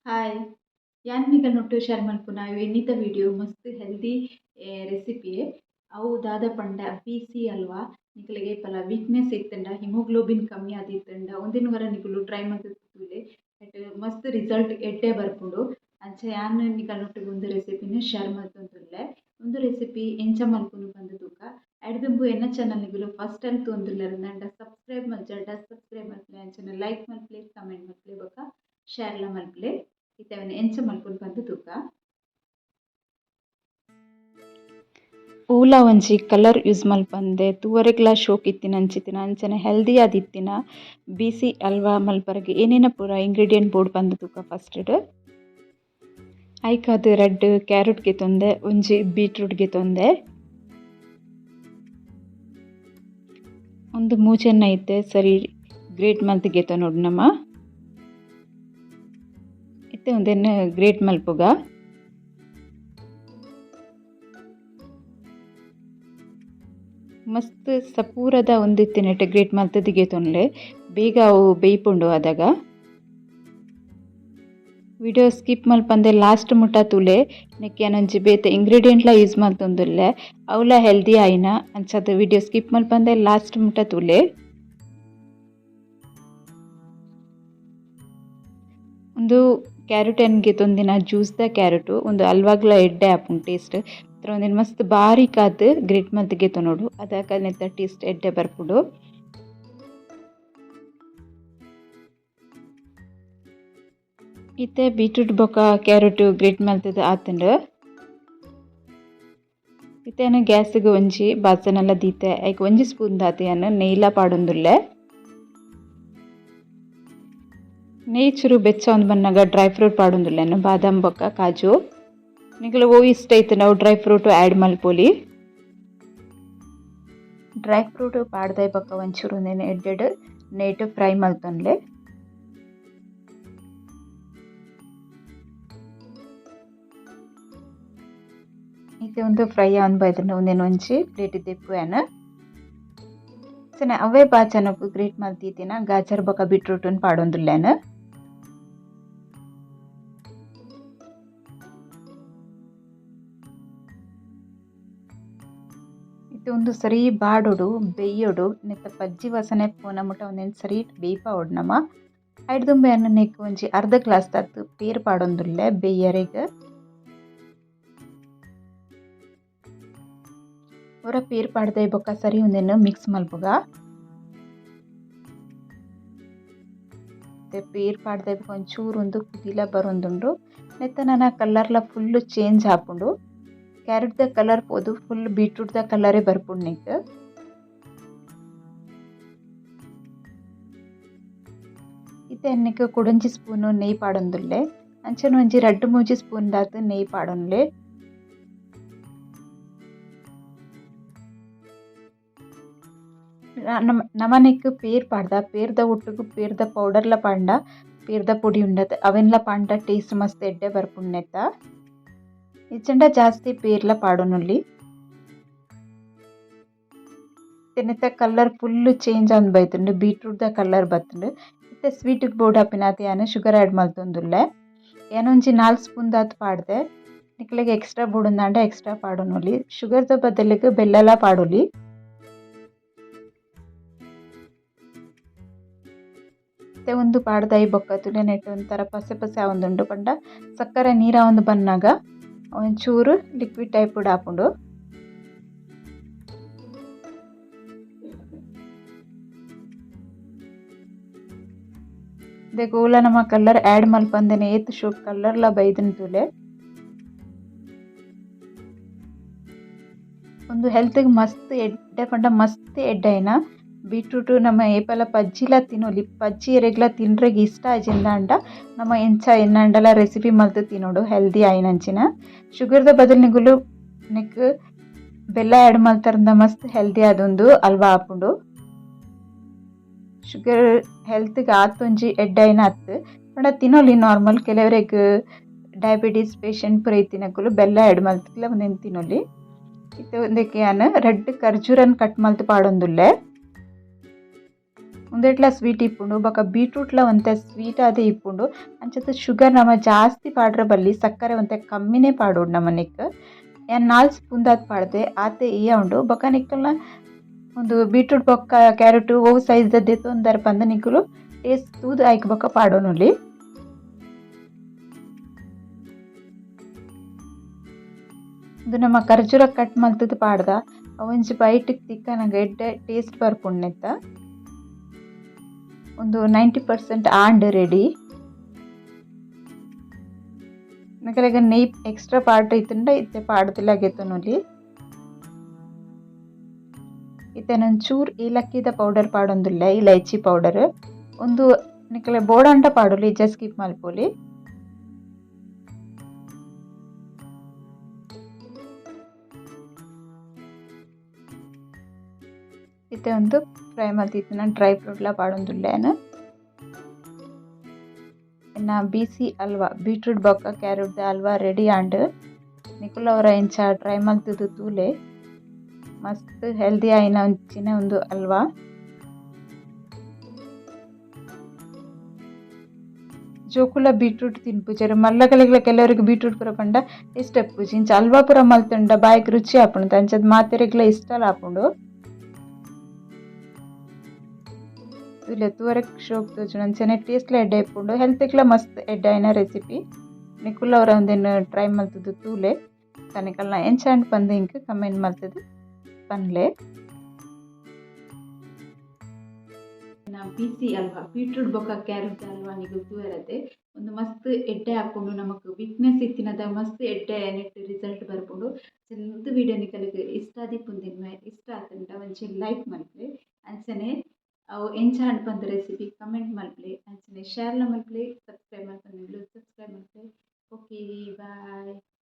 Hi, ಯಾನ್ ನಿಕಲ್ನೊಟ್ಟು share ಮಲ್ಪುನ ಇನ್ನಿತ video ಮಸ್ತ್ ಹೆಲ್ದಿ ರೆಸಿಪಿ. ಅವು ದಾದ ಪಂಡ ಬಿ ಸಿ ಹಲ್ವಾ. ನಿಕಲೆಗ್ ಏಪಲ ವೀಕ್ನೆಸ್ ಇತ್ತುಂಡ, ಹಿಮೋಗ್ಲೋಬಿನ್ ಕಮ್ಮಿ ಆದಿತ್ತುಂಡ ಉಂದೆನ್ ಒರ ನಿಕುಲು ಟ್ರೈ ಮಲ್ತ್ ತೂಲೆ. ಐಟ್ ಮಸ್ತ್ ರಿಸಲ್ಟ್ ಎಡ್ಡೆ ಬರ್ಪುಂಡು. ಅಂಚ ಯಾನ್ ನಿಕಲ್ನೊಟ್ಟುಗು ಉಂದು ರೆಸಿಪಿನ್ ಶೇರ್ ಮಲ್ತೊಂದುಲ್ಲೆ. ಉಂದು ರೆಸಿಪಿ ಎಂಚ ಮಲ್ಪುನು ಪಂದ್ ತೂಕ. ಐಡ್ದುಂಬು ಎನ್ನ ಚಾನಲ್ ನಿಕುಲು ಫಸ್ಟ್ ಟೈಮ್ ತೂವೊಂದುಲ್ಲೆರ್ ಅಂಡ ಸಬ್ಸ್ಕ್ರೈಬ್ ಮಲ್ಜರ್ಡ ಸಬ್ಸ್ಕ್ರೈಬ್ ಮಲ್ಪುಲೆ, ಅಂಚನೆ ಲೈಕ್ ಮಲ್ಪುಲೆ, ಕಮೆಂಟ್ ಮಲ್ಪುಲೆ ಬೊಕ ಶೇರ್ಲ ಮಲ್ಪುಲೆ. ಇತ್ತೆ ಅವೆನ್ ಎಂಚ ಮಲ್ಪುನು ಪಂದ್ ತೂಕ. ಓಲ ಒಂಜಿ ಕಲರ್ ಯೂಸ್ ಮಲ್ಪಂದೆ ತೂವರೆಗ್ಲಾ ಶೋಕ್ ಇತ್ತಿನಂಚಿತ್ತಿನ ಅಂಚನೆ ಹೆಲ್ದಿ ಆದಿತ್ತಿನ ಬಿ ಸಿ ಹಲ್ವಾ ಮಲ್ಪರೆಗ್ ಏನೇನ ಪೂರ ಇಂಗ್ರೀಡಿಯೆಂಟ್ ಬೋಡು ಪಂದ್ ತೂಕ. ಫಸ್ಟ್ ಐಕಾದ್ ರಡ್ಡ್ ಕ್ಯಾರೆಟ್ ಗೆತೊಂದೆ, ಒಂಜಿ ಬೀಟ್ರೂಟ್ ಗೆತೊಂದೆ. ಉಂದು ಮೂಜೆನ್ನ ಇತ್ತೆ ಸರಿ ಗ್ರೇಟ್ ಮಲ್ತ್ ಗೆತೊನೊಡು ನಮ. ಇತ್ತೆ ಉಂದೆನ್ ಗ್ರೇಟ್ ಮಲ್ಪುಗ. ಮಸ್ತ್ ಸಪೂರದ ಉಂದು ಇತ್ತಿನೆಟ್ ಗ್ರೇಟ್ ಮಲ್ತ್‌ದ್ ಗೆತೊನ್ಲೆ, ಬೇಗ ಅವು ಬೇಯ್ಪುಂಡು ಅದಗ. ವಿಡಿಯೋ ಸ್ಕಿಪ್ ಮಲ್ಪಂದೆ ಲಾಸ್ಟ್ ಮುಟ ತೂಲೆ. ನೆಕ್ ಯಾನೊಂಜಿ ಬೇತೆ ಇಂಗ್ರೀಡಿಯೆಂಟ್ಲ ಯೂಸ್ ಮಲ್ತೊಂದುಲ್ಲೆ, ಅವುಲ ಹೆಲ್ದಿ ಆಯಿನ. ಅಂಚಾದ್ ವಿಡಿಯೋ ಸ್ಕಿಪ್ ಮಲ್ಪಂದೆ ಲಾಸ್ಟ್ ಮುಟ ತೂಲೆ. ಉಂದು ಕ್ಯಾರೆಟ್ ಯಾನ್ ಗೆತೊಂದಿನ ಜ್ಯೂಸ್ದ ಕ್ಯಾರೆಟ್. ಉಂದು ಹಲ್ವಾಗ್ಲ ಎಡ್ಡೆ ಆಪುಂಡು ಟೇಸ್ಟ್. ಉಂದೆನ್ ಮಸ್ತ್ ಬಾರೀಕಾದ್ ಗ್ರೇಟ್ ಮಲ್ತ್ ಗೆತೊನೊಡು, ಅದಗ ನೆತ್ತ ಟೇಸ್ಟ್ ಎಡ್ಡೆ ಬರ್ಪುಂಡು. ಇತ್ತೆ ಬೀಟ್ರೂಟ್ ಬೊಕ ಕ್ಯಾರೆಟ್ ಗ್ರೇಟ್ ಮಲ್ತ್‌ದ್ ಆತುಂಡು. ಇತ್ತೆ ಯಾನ್ ಗ್ಯಾಸ್ಗ್ ಒಂಜಿ ಬಾಸನೆಲ ದೀತೆ. ಐಕ್ ಒಂಜಿ ಸ್ಪೂನ್ ದಾತ್ ಯಾನ್ ನೆಯ್ಲ ಪಾಡೊಂದುಲ್ಲೆ. ನೆಯ್ ಚೂರು ಬೆಚ್ಚ ಆವೊಂದು ಬನ್ನಗ ಡ್ರೈ ಫ್ರೂಟ್ ಪಾಡೊಂದುಲ್ಲೆ ಯಾನ್, ಬಾದಾಮ್ ಬೊಕ ಕಾಜು. ನಿಕುಲು ಒವು ಇಷ್ಟ ಇತ್ತ್ಂಡ ಅವು dry fruit add ಮಲ್ಪೊಲಿ. ಡ್ರೈ ಫ್ರೂಟ್ ಪಾಡ್ದಾಯಿ ಬೊಕ ಒಂಚೂರು ಉಂದೆನ್ ಎಡ್ಡೆಡ್ ನೆಯ್ಟ್ ಫ್ರೈ ಮಲ್ತೊನ್ಲೆ. ಇತ್ತೆ ಉಂದು ಫ್ರೈ ಆವೊಂದು ಬೈದ್ಂಡ್. ಉಂದೆನ್ ಒಂಜಿ ಪ್ಲೇಟ್ ದೆಪ್ಪುವೆ ಯಾನ್. ಅಂಚನೆ ಅವ್ವೇ ಬಾಚನೊಗು ಗ್ರೇಟ್ ಮಲ್ತ್ ದೀತಿನ ಗಾಜರ್ ಬೊಕ ಬೀಟ್ರೂಟ್ ನ್ ಪಾಡೊಂದುಲ್ಲೆ ಯಾನ್. ಇತ್ತೆ ಉಂದು ಸರಿ ಬಾಡೊಡು, ಬೆಯ್ಯೊಡು. ನೆತ್ತ ಪಜ್ಜಿ ವಾಸನೆ ಪೋನ ಮುಟ ಉಂದೆನ್ ಸರಿ ಬೇಯ್ಪಾವೊಡು ನಮ. ಐಡ್ದ್ ದುಂಬು ಯಾನ್ ನೆಕ್ಕ್ ಒಂಜಿ ಅರ್ಧ ಗ್ಲಾಸ್ ದಾತ್ ಪೇರ್ ಪಾಡೊಂದುಲ್ಲೆ ಬೆಯ್ಯರೆಗ್. ಒರ ಪೇರ್ ಪಾಡ್ದಾಯಿ ಬೊಕ್ಕ ಸರಿ ಉಂದೆನ್ ಮಿಕ್ಸ್ ಮಲ್ಪುಗ. ಪೇರ್ ಪಾಡ್ದಾಯಿ ಬೊಕ್ಕ ಒಂಚೂರು ಉಂದು ಕುದಿಲ ಬರೊಂದುಂಡು. ನೆತ್ತ ನನ ಕಲರ್ಲ ಫುಲ್ ಚೇಂಜ್ ಆಪುಂಡು. ಕ್ಯಾರೆಟ್ ದ ಕಲರ್ ಪೋದು ಫುಲ್ ಬೀಟ್ರೂಟ್ ದ ಕಲರೇ ಬರ್ಪುಂಡು ನೆಕ್ಕ್. ಇತ್ತೆ ನೆಕ್ಕ್ ಕುಡೊಂಜಿ ಸ್ಪೂನ್ ನೆಯ್ ಪಾಡೊಂದುಲ್ಲೆ. ಅಂಚನೆ ಒಂಜಿ ರಡ್ಡ್ ಮೂಜಿ ಸ್ಪೂನ್ ದಾತ್ ನೆಯ್ ಪಾಡೊನ್ಲೆ. ನಮ ನೆಕ್ಕ್ ಪೇರ್ ಪಾಡ್ದ, ಪೇರ್ದ ಒಟ್ಟುಗು ಪೇರ್ದ ಪೌಡರ್ಲ ಪಾಡ್ಂಡ, ಪೇರ್ದ ಪೊಡಿ ಉಂಡತೆ ಅವೆನ್ಲ ಪಾಡ್ಂಡ ಟೇಸ್ಟ್ ಮಸ್ತ್ ಎಡ್ಡೆ ಬರ್ಪುಂಡು ನೆತ್ತ. ಇಜ್ಜಂಡ ಜಾಸ್ತಿ ಪೇರ್ಲ ಪಾಡೊನೊಲಿ. ನೆತ್ತ colour full change ಆವೊಂದು ಬೈದ್ಂಡ್, ಬೀಟ್ರೂಟ್ ದ ಕಲರ್ ಬತ್ತ್ಂಡ್. ಇತ್ತೆ ಸ್ವೀಟ್ ಗ್ ಬೋಡಾಪಿನಾತ್ ಯಾನ್ ಶುಗರ್ ಆಡ್ ಮಲ್ತೊಂದುಲ್ಲೆ. ಯಾನ್ ಒಂಜಿ 4 ಸ್ಪೂನ್ ದಾತ್ ಪಾಡ್ದೆ. ನಿಕ್ಲೆಗ್ ಎಕ್ಸ್ಟ್ರಾ ಬೋಡುಂದಾಂಡ ಎಕ್ಸ್ಟ್ರಾ ಪಾಡೊನೊಲಿ. ಶುಗರ್ ದ ಬದಲಿಗ್ ಬೆಲ್ಲಲ ಪಾಡೊಲಿ. ಇತ್ತೆ ಉಂದು ಪಾಡ್ದಾಯಿ ಬೊಕ್ಕ ತೂಲೆ ನೆಟ್ಟ್ ಒಂಥರ ಪಸೆ ಪಸೆ ಆವೊಂದುಂಡು. ಪಂಡ ಸಕ್ಕರೆ ನೀರಾವೊಂದು ಬನ್ನಗ ಒಂಚೂರು ಲಿಕ್ವಿಡ್ ಟೈಪ್ ಡ್ ಆಪುಂಡು. ಇಂದೆಕ್ ಓಲ ನಮ ಕಲರ್ ಆಡ್ ಮಲ್ಪಂದೆನೆ ಏತ್ ಶೋಕು ಕಲರ್ ಲ ಬೈದ್ಂಡ್ ತೂಲೆ. ಉಂದು ಹೆಲ್ತ್ ಗ್ ಮಸ್ತ್ ಎಡ್ಡೆ ಪಂಡ ಮಸ್ತ್ ಎಡ್ಡೆ ಆಯಿನ. ಬೀಟ್ರೂಟ್ ನಮ ಏಪಲ ಪಜ್ಜಿಲ ತಿನೊಲಿ. ಪಜ್ಜಿ ಎರೆಗ್ಲ ತಿನ್ರೆಗ್ ಇಷ್ಟ ಆಯಿಜಿಂದಾಂಡ ನಮ ಎಂಚ ಎನ್ನಂಡಲ ರೆಸಿಪಿ ಮಲ್ತ್ ತಿನೊಡು ಹೆಲ್ದಿ ಆಯಿನಂಚಿನ. ಶುಗರ್ ದ ಬದಲ್ ನಿಕುಲು ನೆಕ್ಕ್ ಬೆಲ್ಲ ಆಡ್ ಮಲ್ತರ್ಂಡ ಮಸ್ತ್ ಹೆಲ್ದಿ ಆದ್ ಉಂದು ಹಲ್ವಾ ಆಪುಂಡು. ಶುಗರ್ ಹೆಲ್ತ್ ಗ್ ಆತೊಂಜಿ ಎಡ್ಡೆ ಆಯಿನ ಅತ್ತ್, ಪಂಡ ತಿನೊಲಿ ನಾರ್ಮಲ್. ಕೆಲವೆರೆಗ್ ಡಯಾಬಿಟೀಸ್ ಪೇಷಂಟ್ ಪೂರ ಇತ್ತಿನಕುಲು ಬೆಲ್ಲ ಆಡ್ ಮಲ್ತ್ಲ ಉಂದೆನ್ ತಿನೊಲಿ. ಇತ್ತೆ ಉಂದೆಕ್ ಯಾನ್ ರಡ್ಡ್ ಖರ್ಜೂರನ್ ಕಟ್ ಮಲ್ತ್ ಪಾಡೊಂದುಲ್ಲೆ. ಉಂದೆಟ್ಲ ಸ್ವೀಟ್ ಇಪ್ಪುಂಡು ಬೊಕ ಬೀಟ್ರೂಟ್ಲ ಒಂತೆ ಸ್ವೀಟ್ ಆದೇ ಇಪ್ಪುಂಡು. ಅಂಚತ ಶುಗರ್ ನಮ ಜಾಸ್ತಿ ಪಾಡ್ರೆ ಬಲ್ಲಿ, ಸಕ್ಕರೆ ಒಂತೆ ಕಮ್ಮಿನೇ ಪಾಡೊಡು ನಮ ನೆಕ್ಕ್. ಯಾನ್ 4 ಸ್ಪೂನ್ ದಾತ್ ಪಾಡ್ದೆ, ಆತೆ ಇಯಾ ಉಂಡು. ಬೊಕ ನಿಕಲ್ನ ಉಂದು ಬೀಟ್ರೂಟ್ ಬೊಕ್ಕ ಕ್ಯಾರೆಟ್ ಒವು ಸೈಜ್ ದ ದೆತೊಂದರ್ ಪಂದ್ ನಿಕುಲು ಟೇಸ್ಟ್ ತೂದು ಐಕ್ ಬೊಕ ಪಾಡೊನೊಲಿ. ಉಂದು ನಮ ಖರ್ಜೂರ ಕಟ್ ಮಲ್ತುದು ಪಾಡ್ದ, ಅವೊಂಜಿ ಬೈಟ್ ತಿಕ್ಕನಗ ಎಡ್ಡೆ ಟೇಸ್ಟ್ ಬರ್ಪುಂಡು ನೆತ್ತ. ಉಂದು 90% ಆಂಡ್ ರೆಡಿ. ನಿಕಲೆಗ್ ನೆಯ್ ಎಕ್ಸ್ಟ್ರಾ ಪಾಡ್ ಇತ್ತುಂಡ ಇತ್ತೆ ಪಾಡ್ದ್ ಗೆತೊನೊಲಿ. ಇತ್ತೆ ಒಂಚೂರು ಏಲಕ್ಕಿದ ಪೌಡರ್ ಪಾಡೊಂದುಲ್ಲೆ, ಇಲೈಚಿ ಪೌಡರ್. ಉಂದು ನಿಕಲೆ ಬೋಡಾಂಡ ಪಾಡೊಲಿ, ಇಜ್ಜ ಸ್ಕಿಪ್ ಮಲ್ಪೊಲಿ. ಇತ್ತೆ ಉಂದು ಫ್ರೈ ಮಲ್ತಿತ್ತಿನ ಡ್ರೈ ಫ್ರೂಟ್ಲ ಪಾಡೊಂದುಲ್ಲೆ ಯಾನ್. ಎನ್ನ ಬಿಸಿ ಹಲ್ವಾ, ಬೀಟ್ರೂಟ್ ಬೊಕ್ಕ ಕ್ಯಾರೆಟ್ ದ ಹಲ್ವಾ ರೆಡಿ ಆಂಡ್. ನಿಕುಲು ಒರ ಇಂಚ ಟ್ರೈ ಮಲ್ತುದು ತೂಲೆ. ಮಸ್ತ್ ಹೆಲ್ದಿ ಆಯಿನ ಒಂಚಿನ ಉಂದು ಹಲ್ವಾ. ಜೋಕುಲ ಬೀಟ್ರೂಟ್ ತಿನ್ಪುಜೆರ್, ಮಲ್ಲಕಲೆಗ್ಲ ಕೆಲವರಿಗೆ ಬೀಟ್ರೂಟ್ ಪೂರ ಪಂಡ ಇಷ್ಟ ಇಪ್ಪುಜಿ. ಇಂಚ ಹಲ್ವಾ ಪೂರ ಮಲ್ತುಂಡ ಬಾಯಿಗ್ ರುಚಿ ಆಪುಂಡು, ಅಂಚಾದ್ ಮಾತೆರೆಗ್ಲ ಇಷ್ಟಲ ಆಪುಂಡು. ತೂಲೆ ತೂವರೆಗ್ ಶೋಕ್ ತೋಜುಂಡು, ಅಂಚನೆ ಟೇಸ್ಟ್ ಲ ಎಡ್ಡೆ ಇಪ್ಪುಂಡು, ಹೆಲ್ತ್ ಗ್ಲ ಮಸ್ತ್ ಎಡ್ಡೆ ಆಯಿನ ರೆಸಿಪಿ. ನಿಕುಲ ಒರ ಉಂದೆನ್ ಟ್ರೈ ಮಲ್ತುದು ತೂಲೆ. ನಿಕಲ್ನ ಎಂಚ ಆಂಡ್ ಪಂದ್ ಎಂಕ್ ಕಮೆಂಟ್ ಮಲ್ತುದು ಪನ್ಲೆ. ಬಿಸಿ ಹಲ್ವಾ, ಬೀಟ್ರೂಟ್ ಬೊಕ್ಕ ಕ್ಯಾರೆಟ್ ಹಲ್ವಾ ನಿಕುಲು ತೂವರತೆ. ಉಂದು ಮಸ್ತ್ ಎಡ್ಡೆ ಆಪುಂಡು, ನಮಕ್ ವೀಕ್ನೆಸ್ ಇತ್ತಿನದ ಮಸ್ತ್ ಎಡ್ಡೆ ನೆಟ್ ರಿಸಲ್ಟ್ ಬರ್ಪುಂಡು. ಉಂದು ವಿಡಿಯೋ ನಿಕಲೆಗ್ ಇಷ್ಟ ಆದಿಪ್ಪುಂಡು, ಇಷ್ಟ ಆತುಂಡ ಒಂಜಿ ಲೈಕ್ ಮಲ್ಪುಲೆ. ಅಂಚನೆ ಅವು ಎಂಚ ಆಂಡ್ ಪಂದ್ ರೆಸಿಪಿ ಕಮೆಂಟ್ ಮಲ್ಪುಲೆ. ಅಂಚನೆ ಶೇರ್ಲ ಮಲ್ಪುಲೆ, ಸಬ್ಸ್ಕ್ರೈಬ್ ಮಲ್ಪಂದಿನ ಸಬ್ಸ್ಕ್ರೈಬ್ ಮಲ್ಪುಲೆ. Okay, bye.